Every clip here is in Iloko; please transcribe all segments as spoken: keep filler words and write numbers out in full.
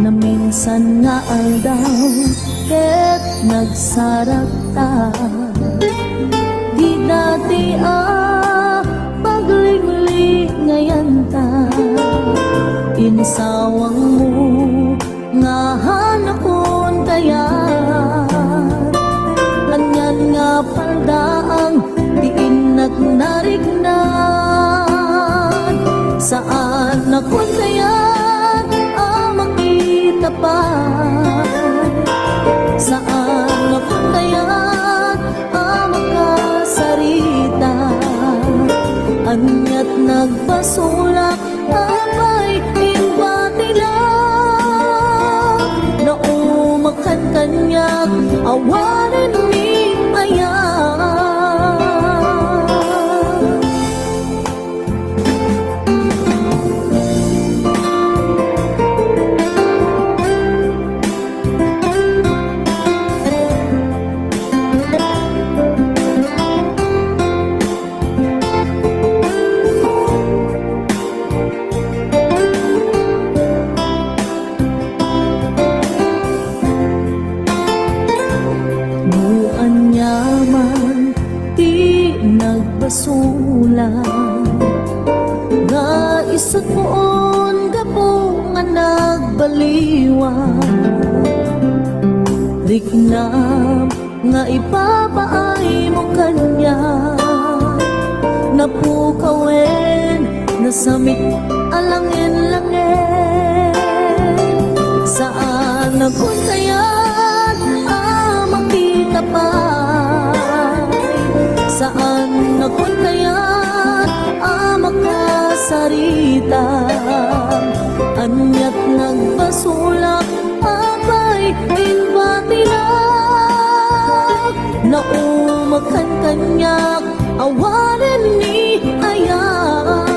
Minsan nga aldaw ket nagsarakta, ti dati a paglinglingayanta. Insawangmo nga hanakon kayat, anian nga paldaang ti innak nariknaan. Saannakon kayat a makita pay, saannakon kayat a makasarita. Aniat nagbasolak, apay, imbatinak. Naumakan kaniak, awanen ni ayat. No ania man ti nagbasolak, nga isu poon gapu nga nagbaliwan. Riknam nga ipapaaymo kaniak, napukawen, nasamit a langen-langen. Saannakon kayat a makita pay, saannakon kayat a makasarita. Aniat nagbasolak, apay, imbatinak. Naumakan kaniak, awanen ni ayat.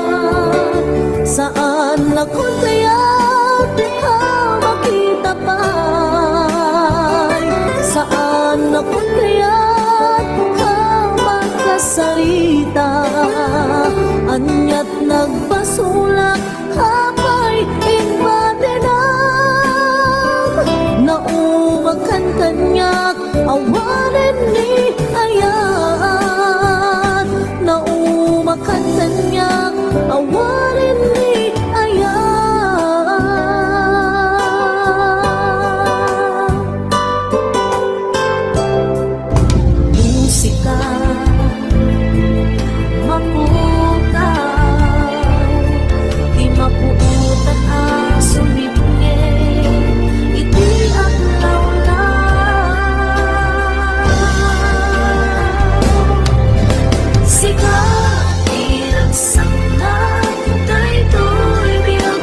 Saannakon kayat a makita pay, saannakon kayat a makasarita. Aniat nagbasolak, apay, imbatinak. Naumakan kaniak, awanen ni ayat. Naumakan kaniak, awanen ni ayat. Musika, mapukaw, ti mapuotan a sumipnget iti aglawlaw. Sika ti ragsakna daytoy biag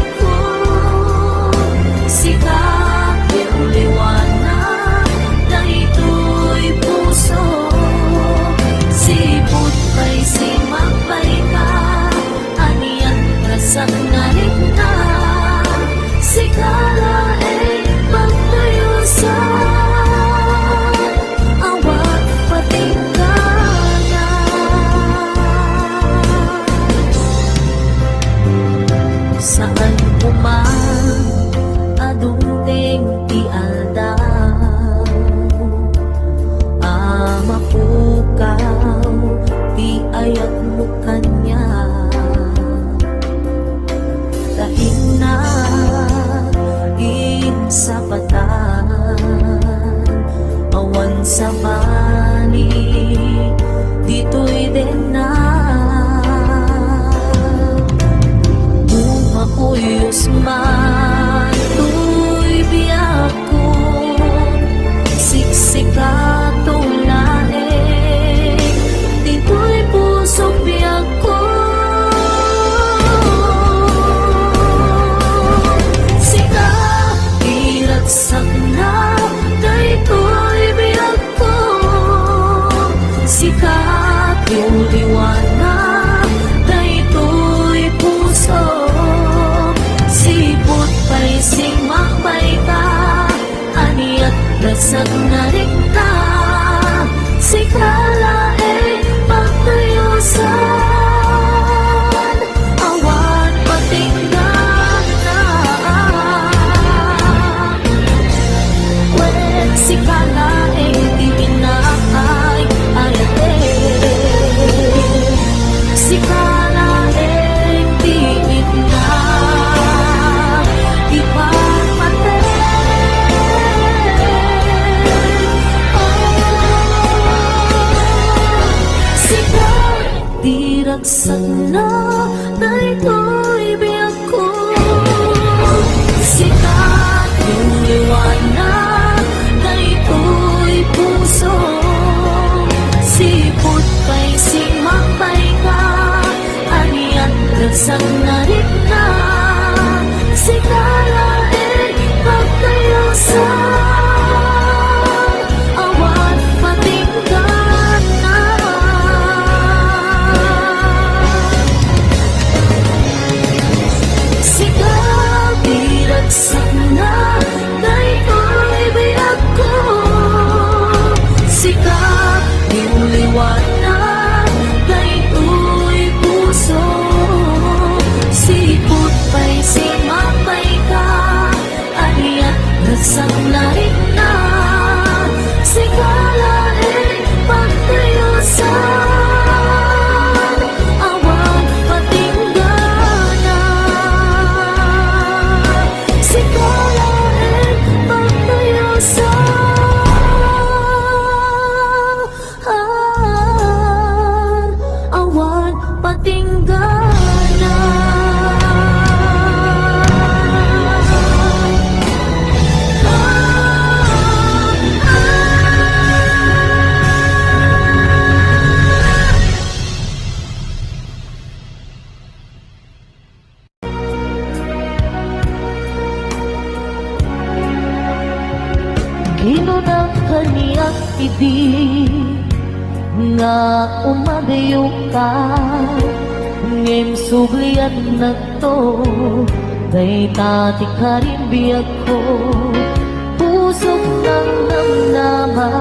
Sika ti uliwana daytoy puso. Sipud pay simakbayka, anian nga saknarikna. Sika laeng pagtuyosan. Awan patingganan. Saan ko man a dumteng ti aldaw a mapukaw ti ayatmo kaniak. Tainna insapatan, awan sabali ditoy denna. No makuyos man toy biag Siksikato laeng ditoy puso biagko. Sika ti ragsakna daytoy biagko. Sika ti uliwana daytoy puso. Sipud pay simakbayka. Aniat ragsakna rikna, sika laeng pagtuyosan, awan patingganan. Inunak kaniak idi nga umadayoka, ngem subliannakto, dayta ti karin biagko. Pusok nang namnama,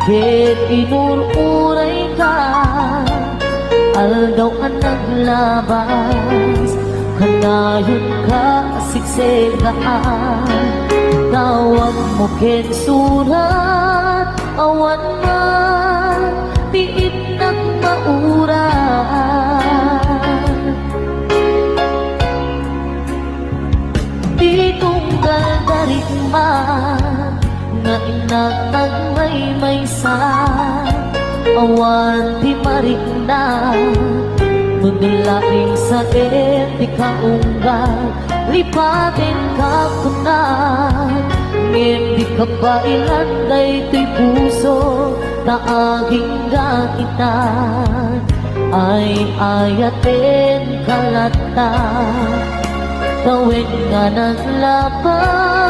ket inur-urayka. Aldaw a naglabas, kanayonka a sigsegaan. Tawagmo ken surat, awan man ti innak maurat. Ti tunggal darikma nga innak agmaymaysa, awan ti marikna. No dulaing saen ti kaunggan, lipatenka kunak, ngem di kabaelan daytoy puso ta agingga itan. Ay-ayatenka latta, tawen nga naglapas,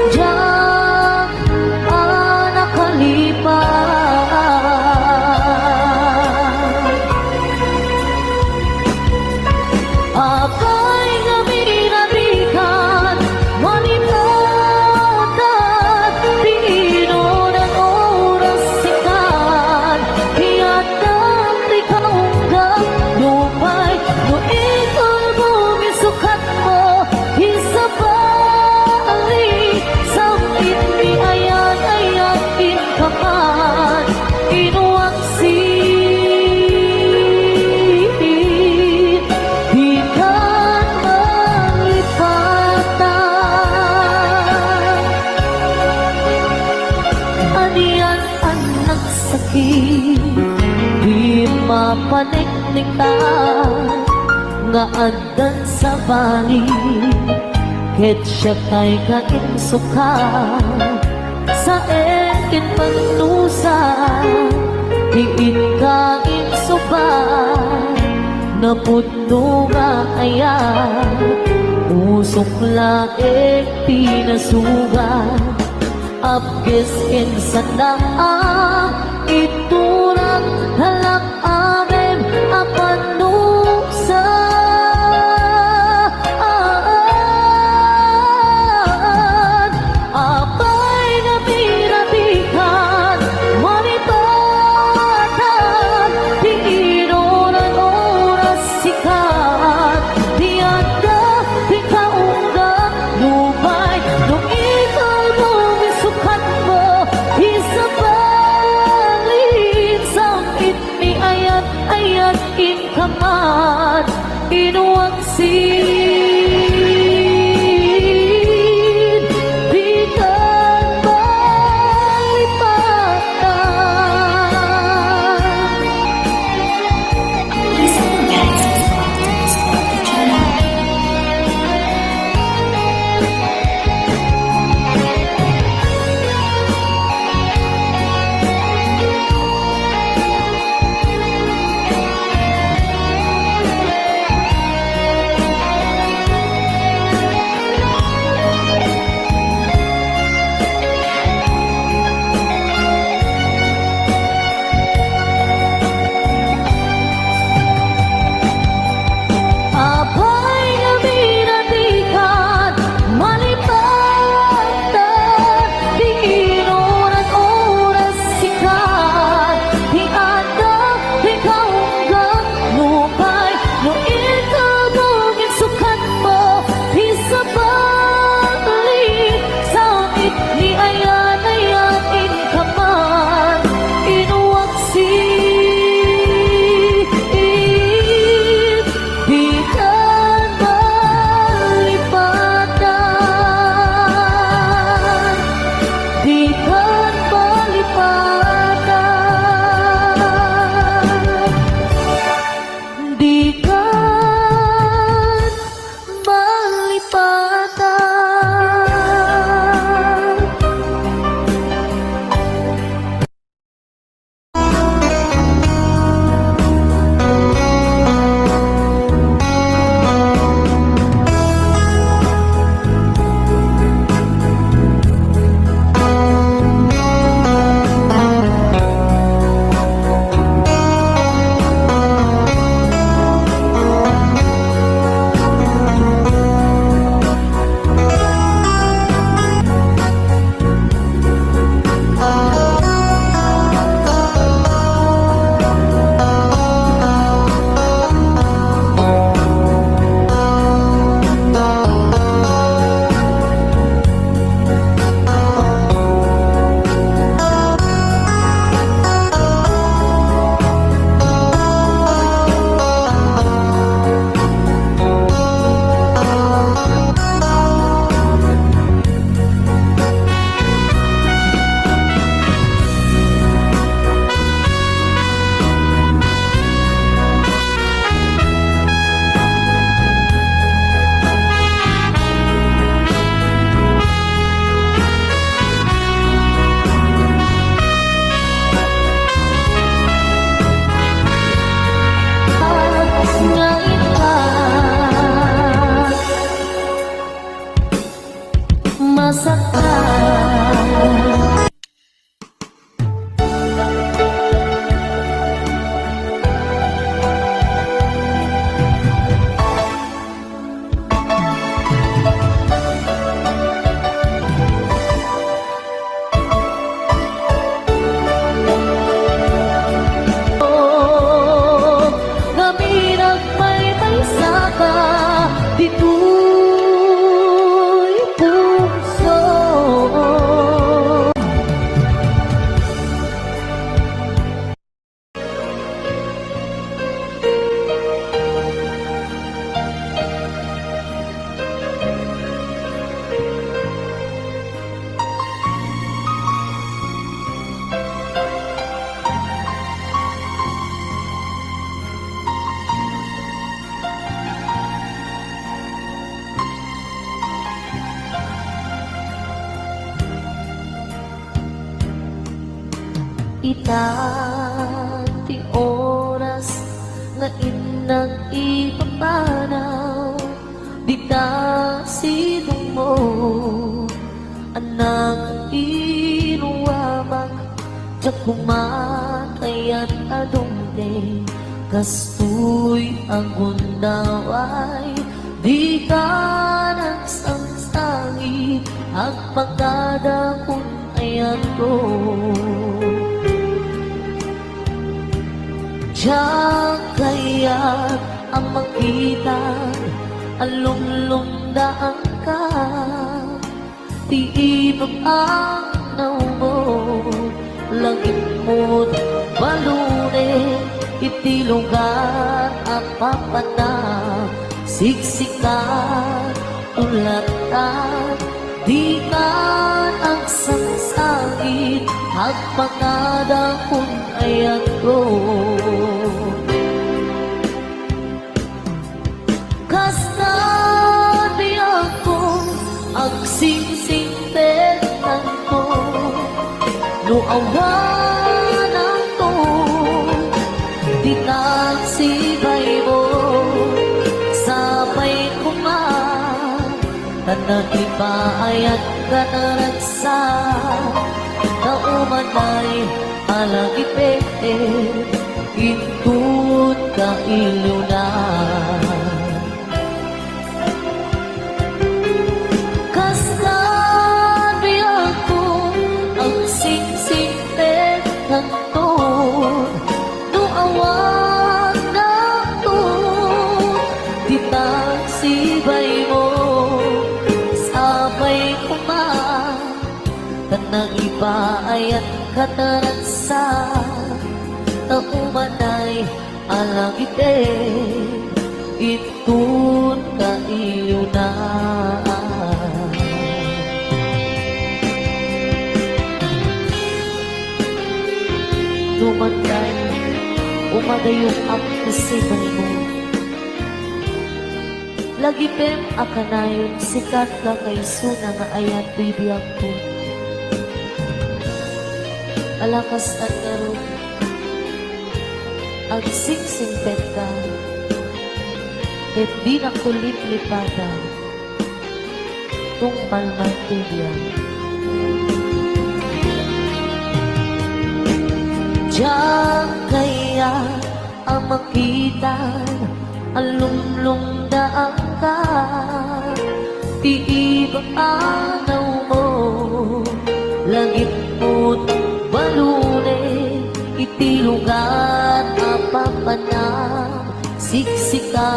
diak a nakalipas. Apay nga binabikan, manipatan, ti inunan oras sikan, ti addan ti kaunggan, nupay no ikalbo mi sukatmo, isabali, sam-itmi ayan-ayan, inkaman, inuak sin dikan manglipatan. Anian a nagsakit, di mapaneknekan, nga addan sabali, ket siak tay kainsukat. Saen ket pannusa, ti inka insukat, napudno nga ayat, pusok laeng ti nasugat. Apges ken sanda, iturak halak amin a pannusa. Apay nga binabikan, manipatan, ti inunan oras sikan, ti adda ti kaunggan, nupay no ikalbo mi sukatmo, isabali, sam-itmi ayan Sakta. Ngamin agpaypaysaka ditoy puso. Ita ti oras nga innak ipapanaw, dita sidungmo, anak, inuamak, diak koma kayat a dumteng, kastoy a gundaway, dika nagsangsangit, agpakada kun ayatko. Diak kayat a makita a lumlumdaanka. Ti ipapanaw mo, lagipmo, balone, iti lugar a papanam, siksika, tulatan, dika nagsangsangit, agpakada kun ayatko. Kasta diakko agsingsingpet tanto, no awan anto ti tagsibaymo, sapay koma, ta naipaayat ka naragsak, ta umanay a lagipem inton kailiwna. Kasta diakko agsingsingpet tanto, no awan anto ti tagsibaymo, sapay koma, ta naipaayat ka naragsak, ta umanay a lagipem inton kailiwna. Numan kay, umadayom-ak ti sibaymo. Lagipem a kanayon, sika ti kaisuna nga ayat toy biagko. Ala, kastan ngarud, agsingsingpetka, ket dinakko liplipata, tungpal man ti biag. Diak kayat a makita a lumlumdaanka, ti ipapanaw mo, lagipmo, balone, iti lugar a papanam, siksika,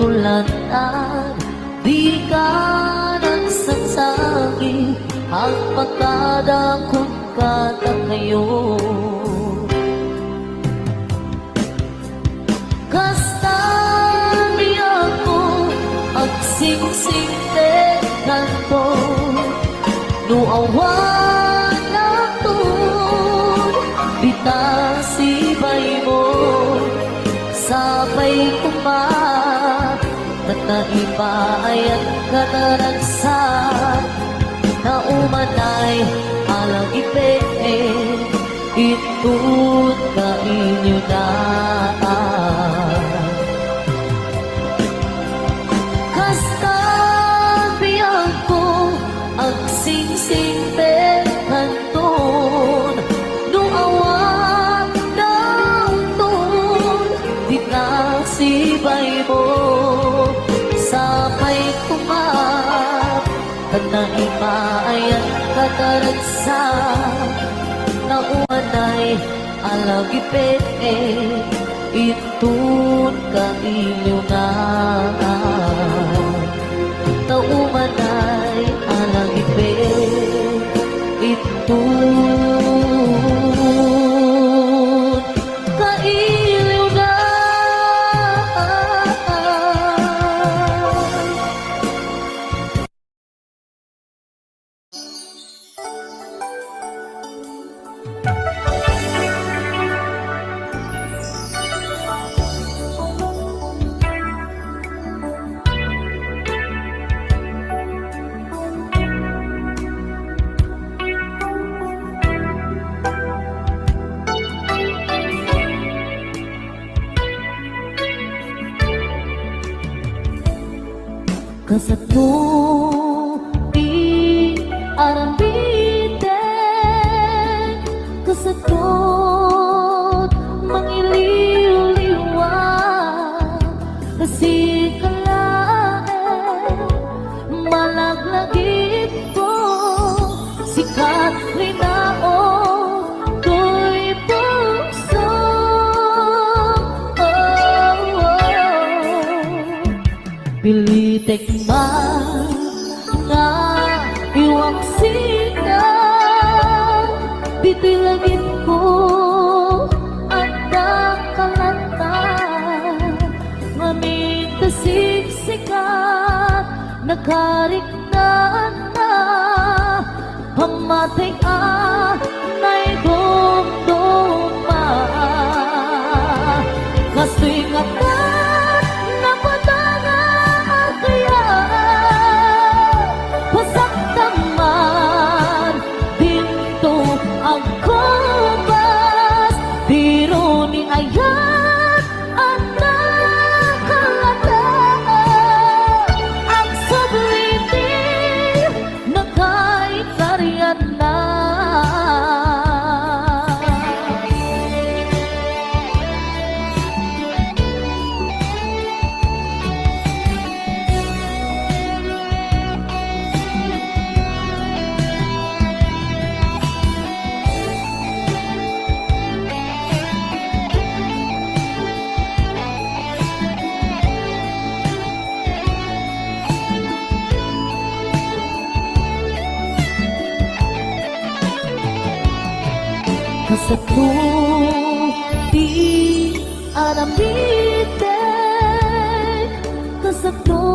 tulatan, dika nagsangsangit, agpakada kun kadakayo. Kasta diakko agsingsingpet tanto, no awan anto ti tagsibaymo, sapay koma, ta naipaayat ka naragsak, ta umanay a lagipem inton kailiwna. Kasta biagko Tumat, ta naimayan kataragsa, naumanay a lagipet, inton kailiwna. Naumanay a lagipet, inton kailiwna. Kasato ti aramidek, kasato mangiliwliwa, kasi kalaen malaglagipko, sikat linaok toy puso. Oh, oh. Pilitek man nga iwaksika, ditoy lagipko adda kalanta, ngamin ta siksikat, nakariknaan na. Pammateg a naidumduma. Kastoy nga ket napatanga a kayat. Pasaktam man dinto agkubas. Diro ni ayat a nakalata. Agsubli ti nakaikariatna. Kasato ti aramidek, kasato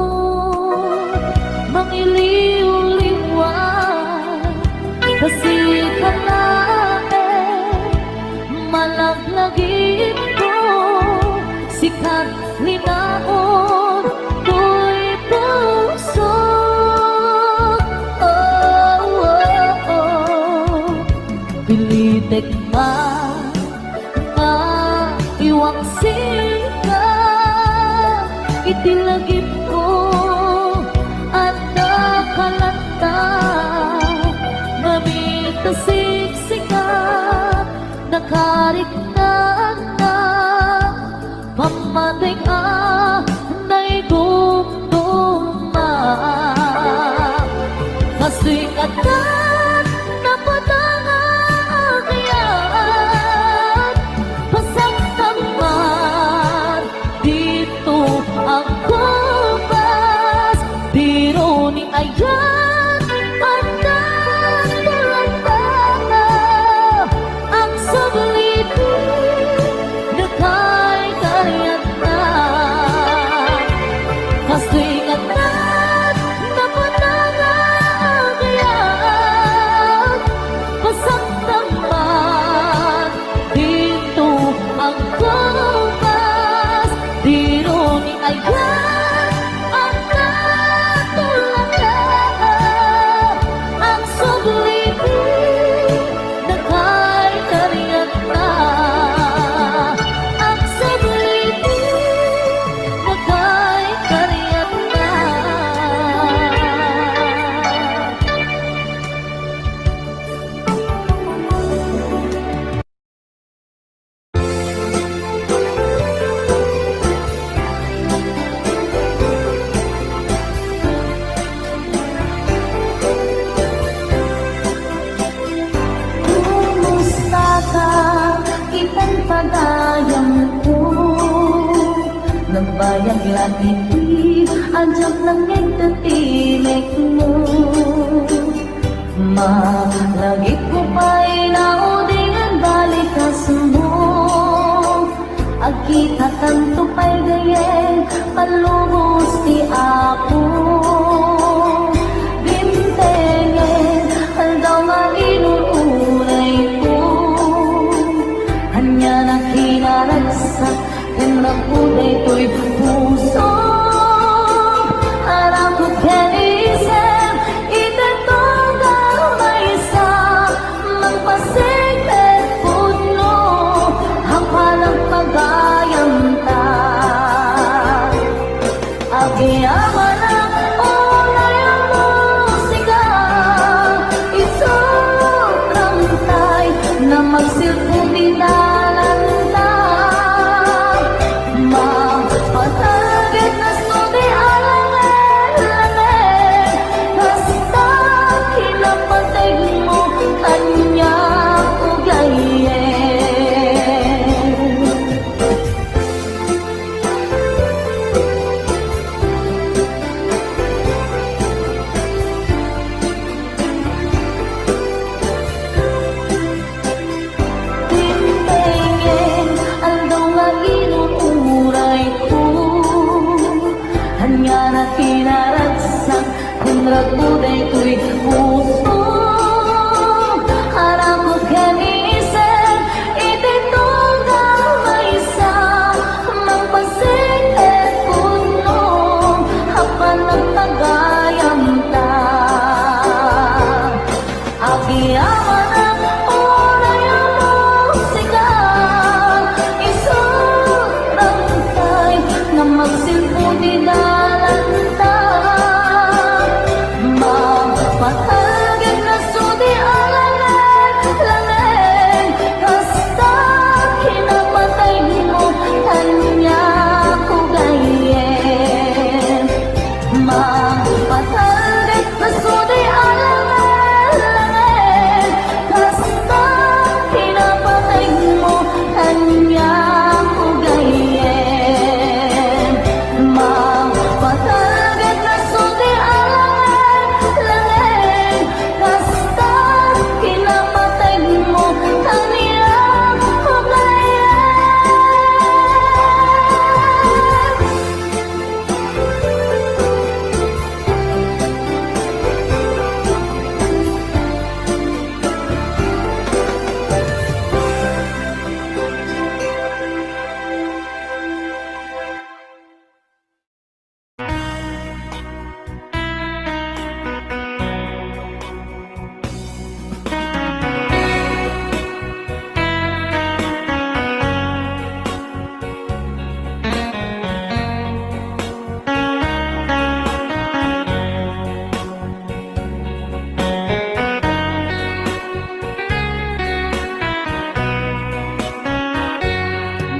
mangiliwliwa, kasi kalaen malaglagipko, sikat linaok toy puso. Oh, oh, oh. Pilitek man nga iwaksika, iti lagipko adda kalanta, ngamin ta siksikat, nakariknaan na. Pammateg a naidumduma. Kastoy nga ket napatanga a kayat. Pasaktam man dito agkubas. Diro ni ayat a nakalata. Agsubli ti Iti adiak nangngeg ti timekmo, malagipko pay naudingen balikasmo. Agkitakanto pay gayyem, palubos ti Apo. Dimtengen, aldaw nga inur-urayko. Ania a kinaragsak, ken ragko daytoy puso. Arakop ken isem, iti tunggal maysa, mangpasig ket pudno, apan agpagayamta. Agyamanak unay a musika, isu ti rangtay nga magsilpo ti dalanta. Mapatalged nga sudi a langen-langen, kasta kinapategmo, ania ko gayyem. Dimtengen, aldaw nga inur-urayko. Ania a kinaragsak, ken ragko daytoy puso. Arakop ken isem, iti tunggal maysa, mangpasig ket pudno, apan agpagayamta. Agyamanak unay a musika, isu ti rangtay nga magsilpo ti dalanta. Mapatalged nga sudi a langen-langen, kasta kinapategmo, ania ko gayyem. Mapatalged nga sudi a langen-langen, kasta kinapategmo, ania ko gayyem. Mapatalged nga sudi a langen-langen, kasta kinapategmo, ania ko gayyem.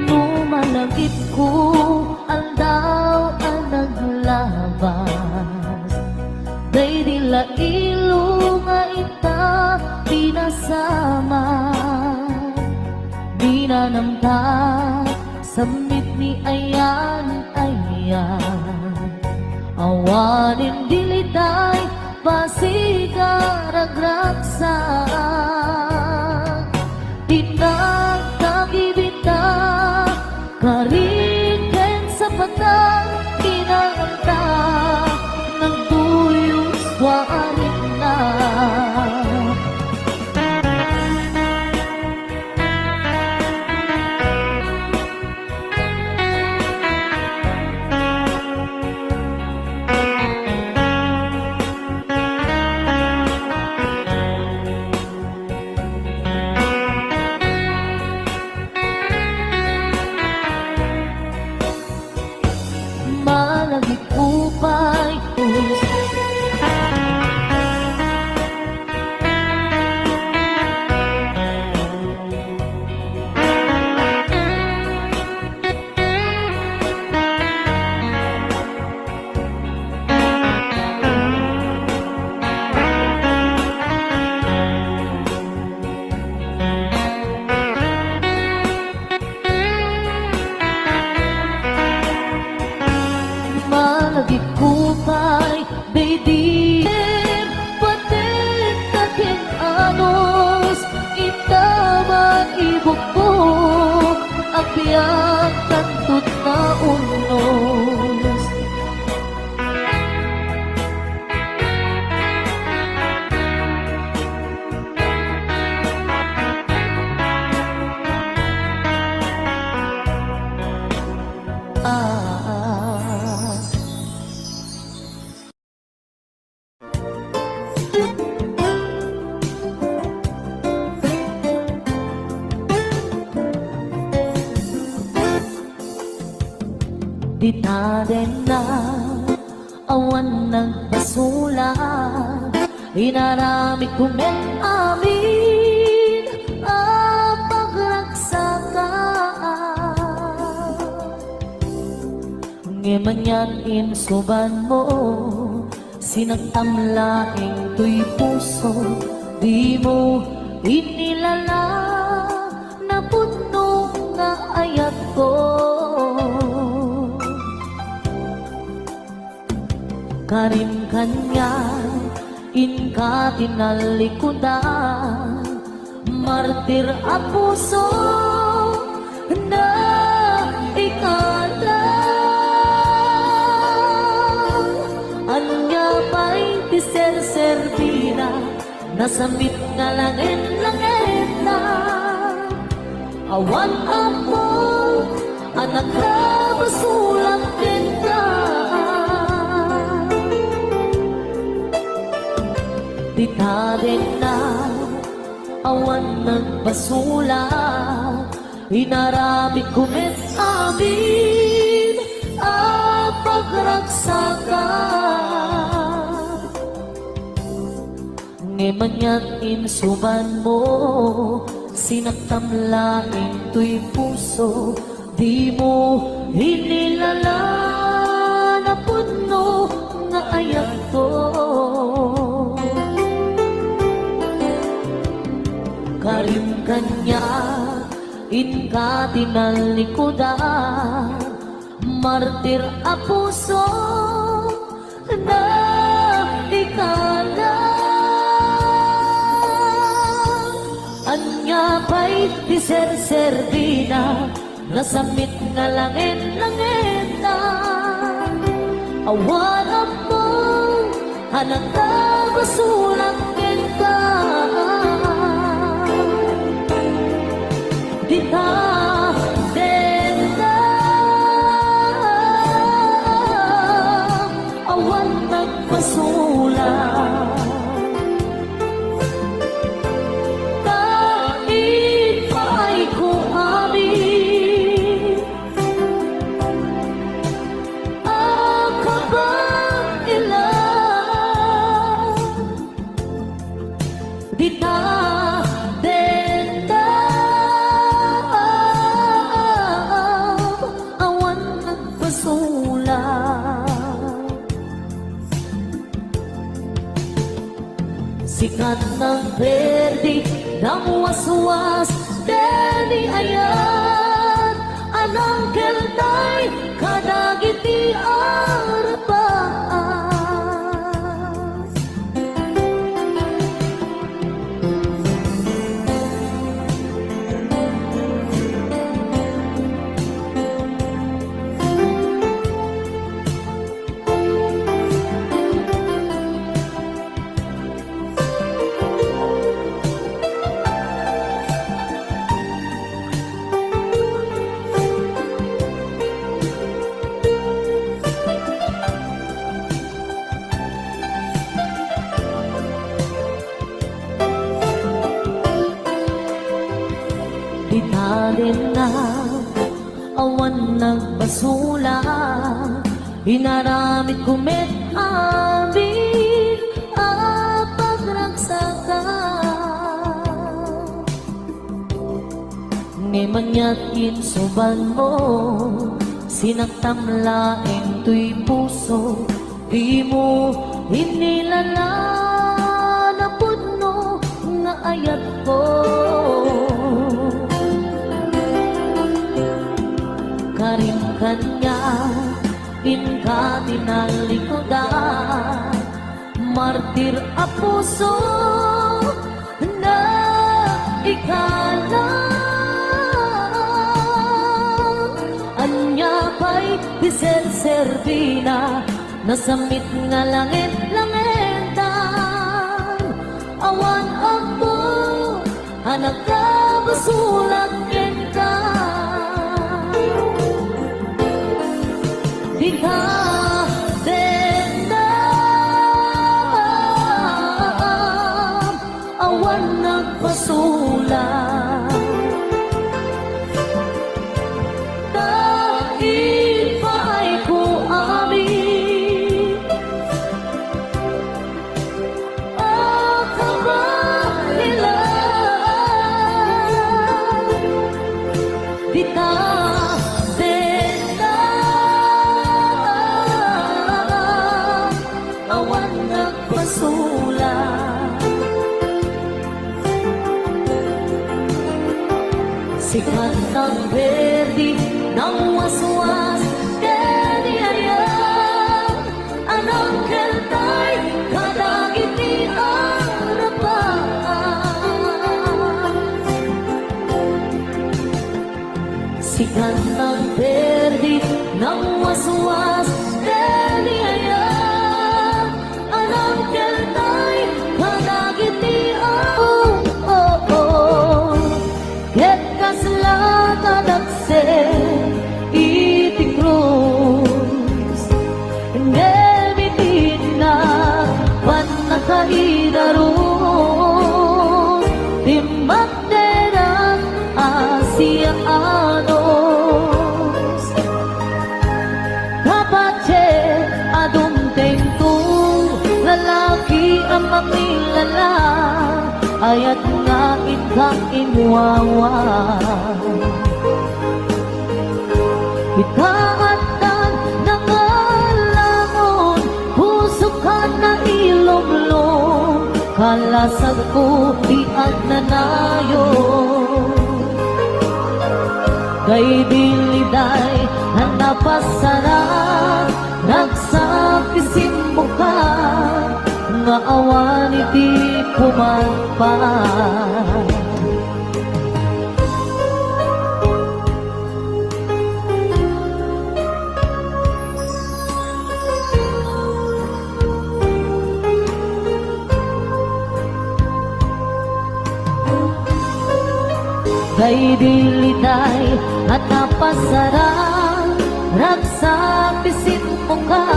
No malagipko, aldaw a naglabas, daydi la ilo nga inta pinasamak. Dinanamta, sammit ni ayan-ayan. Awanen dilitay, pasig a ragragsak. Ti nagtagibita, karit ken sapatan, kinalanta, nagduyos warinna. Malagipko pay. Dita denna, awan nagbasola, inaramidko met amin a pagragsakan. Ngem anian insubanmo, sinaktam laeng toy puso, dimo inilala napudno nga ayatko. Karim kaniak, inka tinallikudan, martir a puso, naikala. Ania pay ti serserbina, nasamit nga langen-langeta. Awan ammo a nagkabasolak kenka. Dita denna, awan nagbasolak, inaramidko met amin a pagragsakan. Ngem anian insubanmo, sinaktam laeng toy puso, dimo inilala napudno nga ayatko. Karim kaniak, inka tinallikudan, martir a puso, naikala. Ania pay ti serserbina, nasamit nga langen-langeta. Awan ammo a nagkabasolak kenka. Dita denna, awan nagbasolak. Ta ipaayko amin a kabaelan. Dita denna, awan nagbasolak. Sikat nang berdi, nang waswas, deni ayat, anang keltay, kadagiti arpa. Dita denna, awan nagbasolak, inaramidko met amin a pagragsakan. Ngem aniat insubanmo, sinaktam laeng toy puso, dimo inilala napudno nga ayatko. Karim kaniak, inka tinallikudan, martir a puso, naikala. Ania pay ti serserbina, nasamit nga langet-langetan. Awan ammo a nagkabasolak kenka. Dita denna, awan nagbasolak. Ta ipaay Pannagpasulat. Sikan nang berdi, nang waswas, ken ni ayam, a nangkeltay kadagiti arapaak. Sikan nang berdi, nang waswas, ken ni ayam, a nangkeltay kadagiti, oh, oh, oh. Ket kasla kadakse iti krus, ngem iti innak pannakaidarus, timmakder a siaanus. Kapatien a dumtengto, lalaki a makilala, ayat nga inka inwawa. Ita addan nangalangon, pusoka nailumlom, kalasagko ti agnanayon. Daydi liday a napasarak, ragsak ti simmuka, nga awan iti pumadpad. Daydi liday a napasarak, ragsak ti simmuka,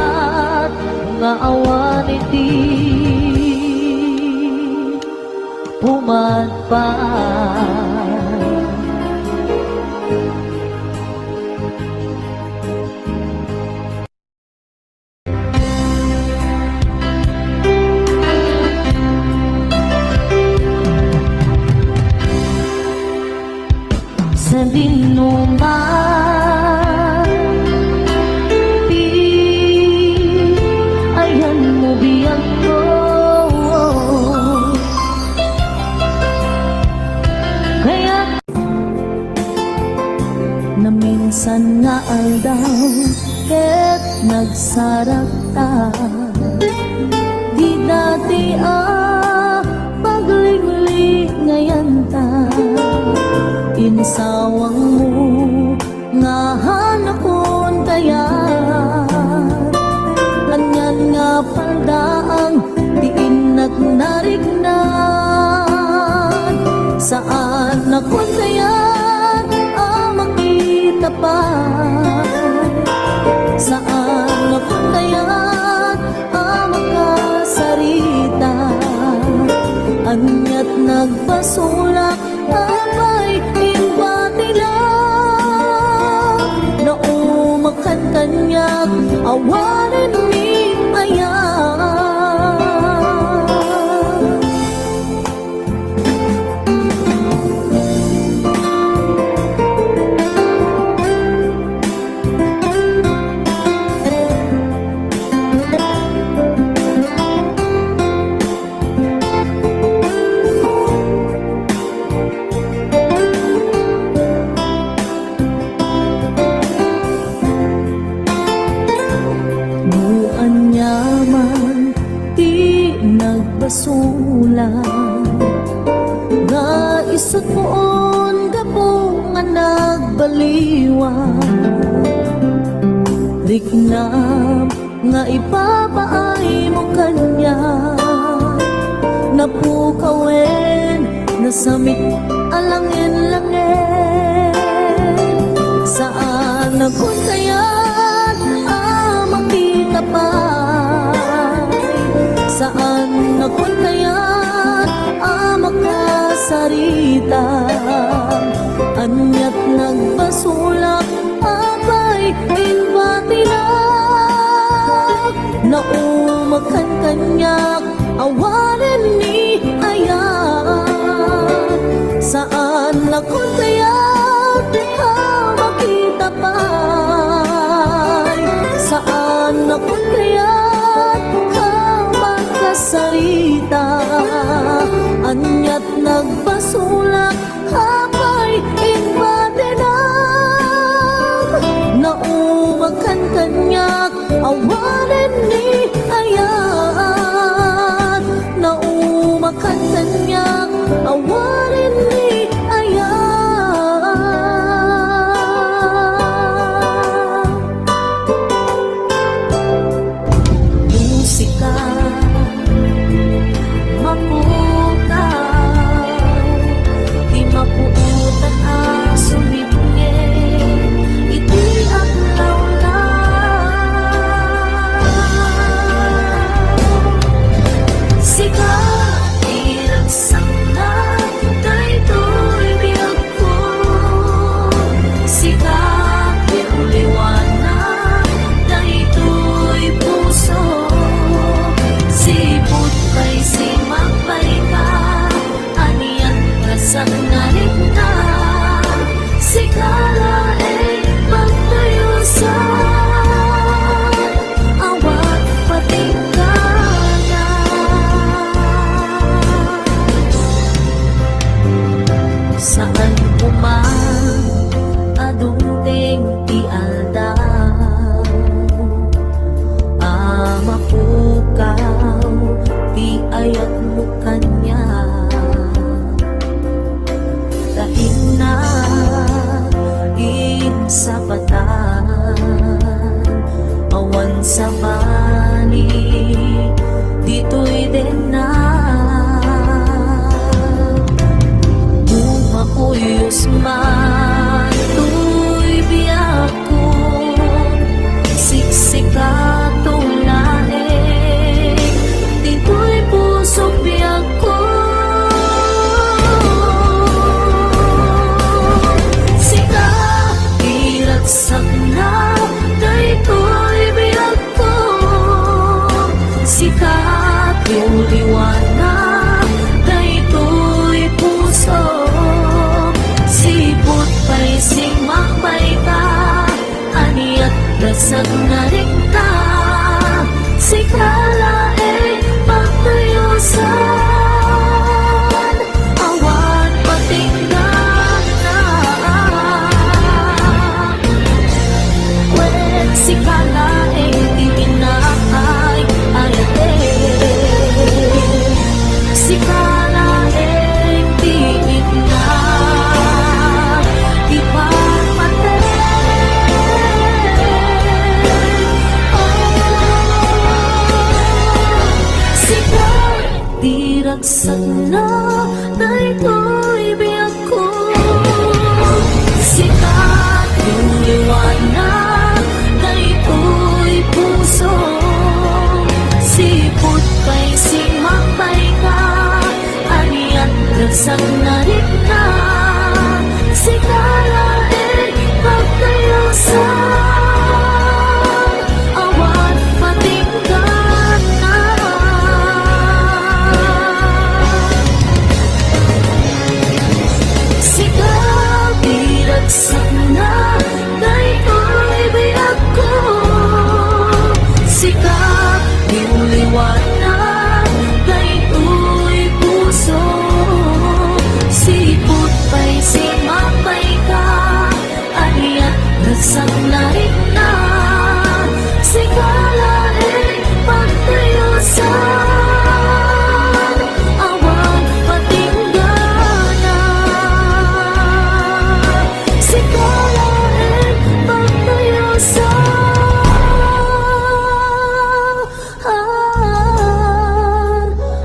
nga awan iti pumadpad. Sadinoman ti ayanmo, biagko. Kaya naminsan nga aldaw ket nagsarakta. Dida ti a paglinglingayanta. Insawangmo nga hanakon kayat. Anian nga paldaang ti innak nariknaan. Saannakon kayat a makita pay. Saannakon kayat a makasarita. Aniat nagbasolak, apay, imbatilak. Naumakan kaniak, awanen ni ayat. No aniaman ti nagbasolak, nga isut' poon gapu nga nagbaliwan. Riknam nga ipapaaymo kaniak, napukawen, nasamit a langen-langen. Saannakon kayat a makita pay. Saannakon kayat a makasarita. Aniat nagbasolak, apay, imbatilak. Naumakan kaniak, awanen ni ayat. Saannakon kayat a makita pay. Saannakon kayat a sarita, ania't nagpasulak, apay, imbatinak? Naumakan kaniak, awanen ni ayat. Naumakan kaniak, awanen ni ayat. Musika, mapukaw, ti mapuotan a sumipnget iti aglawlaw. Sika ti ragsakna, daytoy biag ko, sika ti uliwana, daytoy puso. Sipud pay, simakbayka, ania't ragsakna, rikna, sika laeng pagtayosan. Awan patinggana. Saan ko man a dumteng ti aldaw a mapukaw ti ayatmo kaniak. Ta innak insapatan, awan sabali ditoy dennak. No makuyos man toy biag ko, siksikato laeng ditoy puso, biag ko. Sika ti ragsakna, daytoy biag ko. Sika ti uliwana, daytoy puso. Sipud pay, simakbayka, ania't ragsakna, rikna, sika laeng pagtayosan. Awan patinggana. Wen, sika laeng ti inaay-ayaten. Sika laeng ti itna, ti pagpateg. Oh, sika ti ragsakna, daytoy biag ko. Sika ti uliwana, daytoy puso. Sipud pay, simakbayka, ania't ragsakna, rikna, sika laeng pagtayosan. Awan patinggana. Sika ti ragsakna, daytoy biag ko. Sika ti uliwana, daytoy puso. Sipud pay, simakbayka, ania't ragsakna, rikna, sika laeng pagtayosan. Awan patinggana. Sika laeng pagtayosan.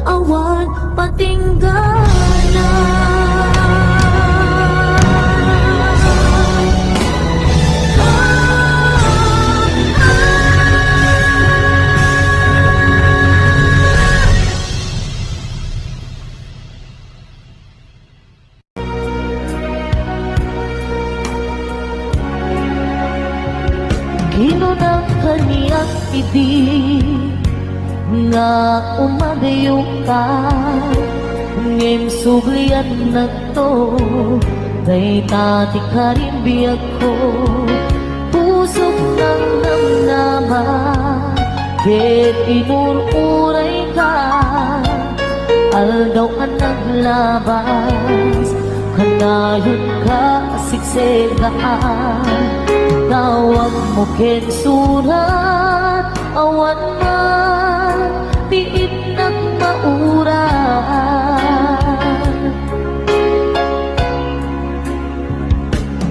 Awan patinggana. Kinunam kaniak idi nga umadayoka, ngem subliannakto, dayta ti karin biagko. Pusok nangnamnama ket inur-urayka. labas, kanayon ka sigsegaan. Tawag mo ken surat, awan man ti innak maurat.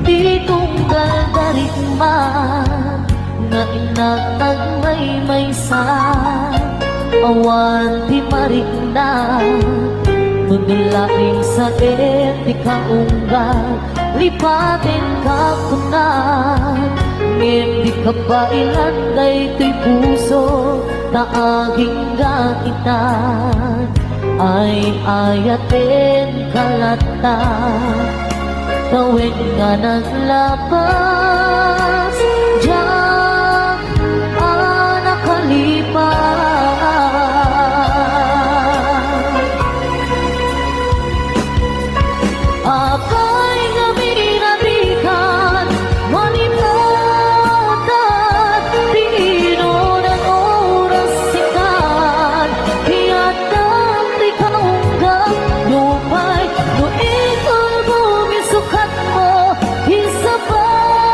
Ti tunggal darikman nga innak agmaymaysa, awan ti marikna. No laeng saen ti kaunggan, lipaten ka kunak. Ngem di kabaelan daytoy puso ta agingga itan. Ay-ayaten ka latta, tawen nga naglapas, diak a nakalipas. Apay nga binabikan, manipatan, ti inuran oras sikan, ti addan ti kaunggan, nupay no ikul bumi sukatmo, isabali,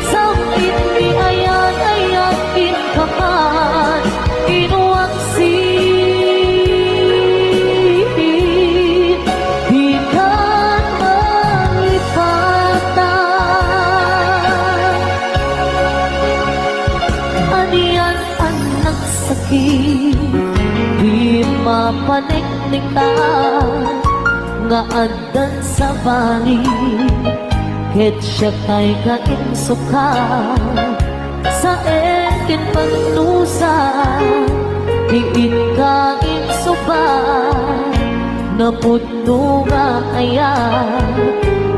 sam-it mi ayan-ayan, inkaman, inuwak sin dikan malipatan. Anian a nagsakit, di mapaneknekan, nga addan sabali, ket siak ay kainsukan. Saen ken pannusa, ti inka insubat, napudno nga ayat,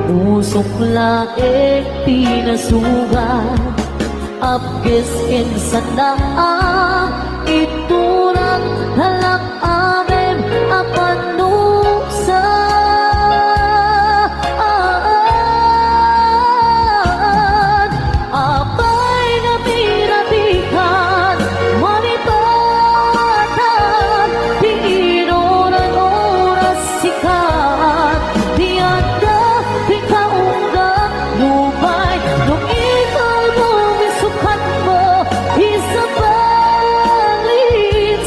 usok laeng ti nasugat. Apges ken sanaam, iturak halak amin a pannusa. Apay nga binabikan, manipatan, ti inuran oras sikan, ti adda ti kaunggan, nupay no ikul bumi sukatmo, isabali,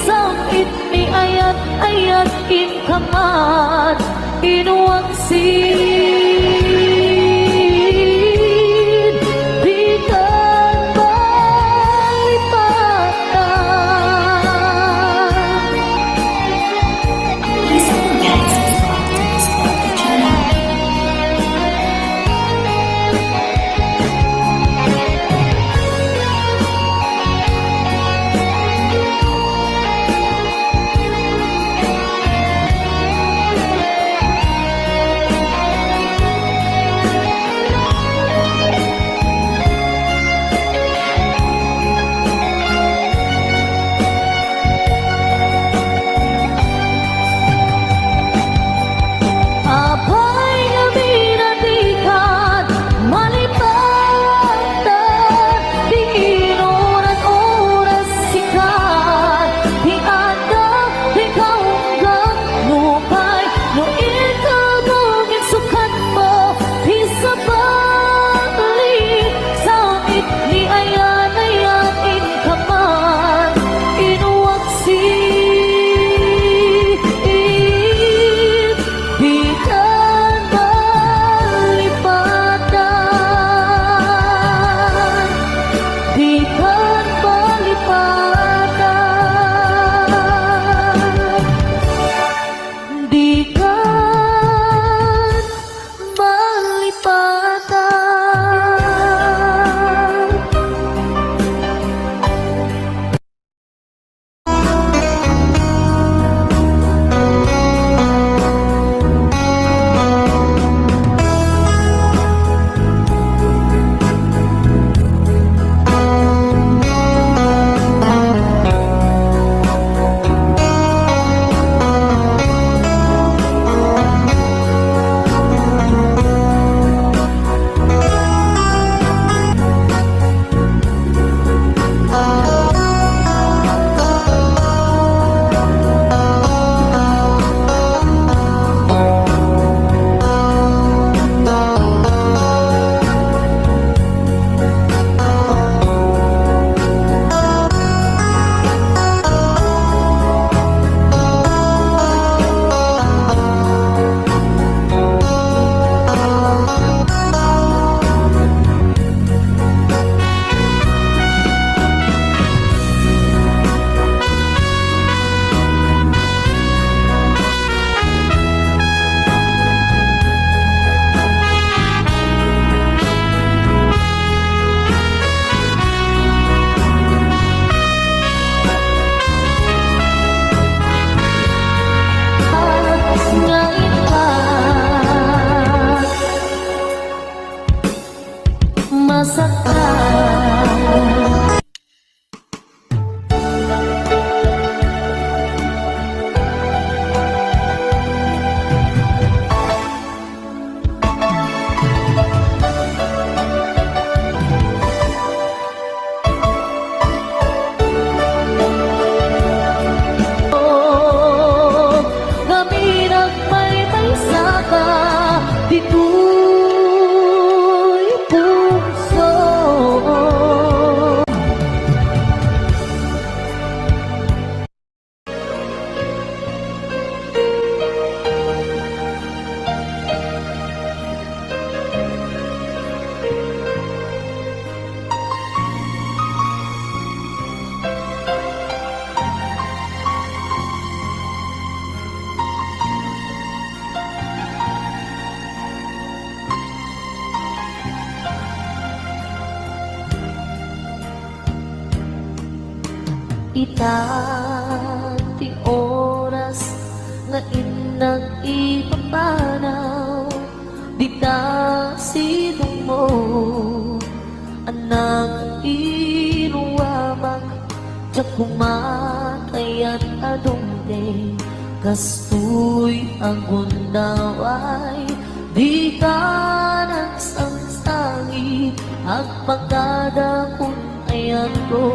sam-it mi ayan-ayan, inkaman, inuwak sin dikan malipatan. Ita ti oras nga innak ipapanaw, dita sidungmo, anak, iruamak, diak kumakayat a dumteng, kastoy a gundaway, dika nagsangsangit, agpakada kun ayatko.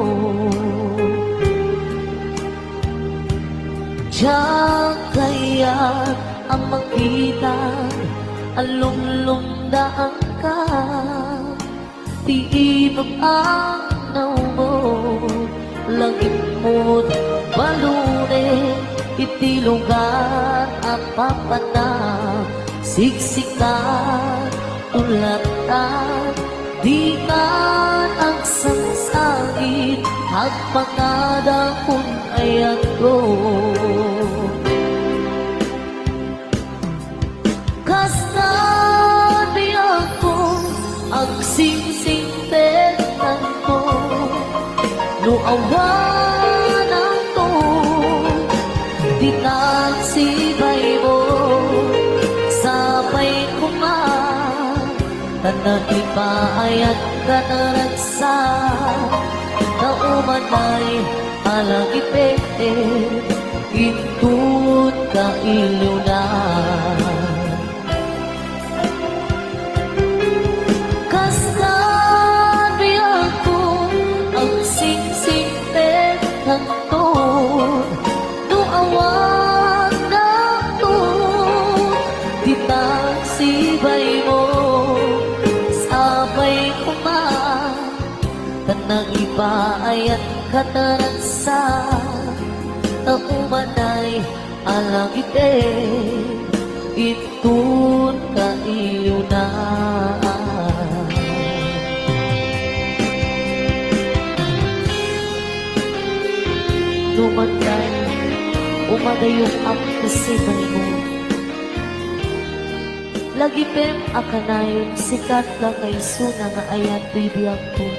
Diak kayat a makita a lumlumdaanka ti ipapanaw mo, langitmo't balune iti lugar a papanam, siksika, tulatan, dika nagsangsangit, agpakada kun ayatko. Kasta ti ako agsingsingpet tanto, no awan anto, dika agsibaymo, sapay koma, ta naipaayat ka naragsak, ta umanay a langipet, inton kailiwna. Kasta ti ako agsingsingpet tanto, no awan anto, dika agsibaymo, sapay koma, ta naipaayat ka naragsak, ta umanay a langipet, inton kailiwna. No umanay, umadayom a sibaymo. Lagipem a kanayon, sika ti kaisuna nga ayat toy biagko.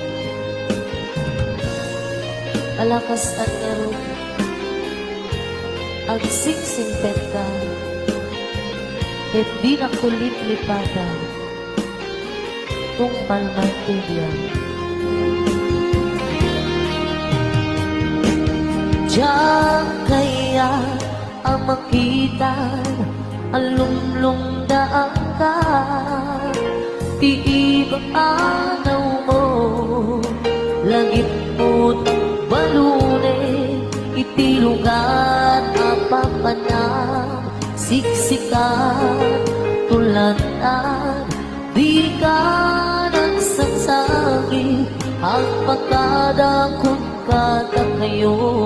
Ala kastan ngarud, agsingsingpetka, ket dinakon liplipata, tungpal man ti biag. Diak kayat a makita a lumlumdaanka, ti ipapanaw mo, langitmo't balune iti lugar a papanam, siksika, tulatan, dika nagsangsangit, agpakada kun kadakayo.